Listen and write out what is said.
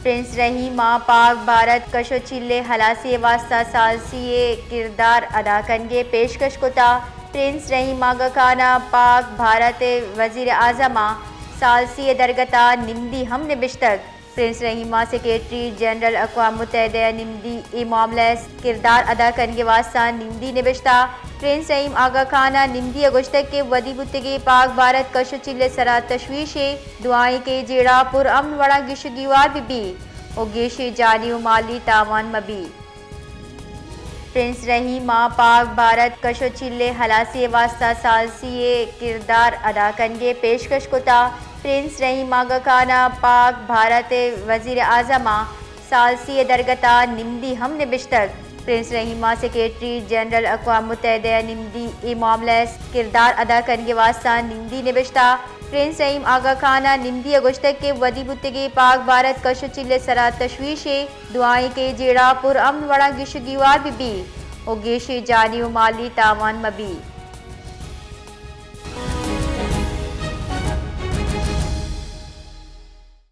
پرنس رحیم ءَ پاک بھارت کش ءُ چیل ءِ ھلاسی ءِ واستہ ثالثی ءِ کردار ادا کنگ ءِ پیشکش کت ءُ پرنس رحیم آغا خان ءَ پاک بھارت ءِ وزیر اعظم ءَ ثالثی ءِ درگت ءَ نمدی ھم نبشتگ۔ پرنس رحیم ءَ سیکرٹری جنرل اقوام متحدہ ءِ نمدی اے معاملہ ءِ کردار ادا کنگ ءِ واستہ نمدی نبشتہ۔ پرنس رحیم آغا خان ءَ نمدی ءَ گوشتگ کہ ودی بوتگیں پاک بھارت کش ءُ چیل ءِ سرا تشویش ایں، دعا ایں کہ اے جیڑہ پر امن وڑاں گیش ءُ گیوار بہ بی ءُ گیشیں جانی ءُ مالی تاوان مہ بی۔ پرنس رحیم ءَ پاک بھارت کش ءُ چیل ءِ ھلاسی ءِ واستہ ثالثی ءِ کردار ادا کنگ ءِ پیشکش کت ءُ پرنس رحیم آغا خان ءَ پاک بھارت ءِ وزیر اعظم ءَ ثالثی ءِ درگت ءَ نمدی ھم نبشتگ۔ پرنس رحیم ءَ سیکرٹری جنرل اقوام متحدہ ءِ نمدی اے معاملہ ءِ کردار ادا کنگ ءِ واستہ نمدی نبشتہ۔ پرنس رحیم آغا خان ءَ نمدی ءَ گوشتگ کہ ودی بوتگیں پاک بھارت کش ءُ چیل ءِ سرا تشویش ایں، دعا ایں کہ اے جیڑہ پر امن وڑاں گیش ءُ گیوار بہ بی ءُ گیشیں جانی ءُ مالی تاوان مہ بی۔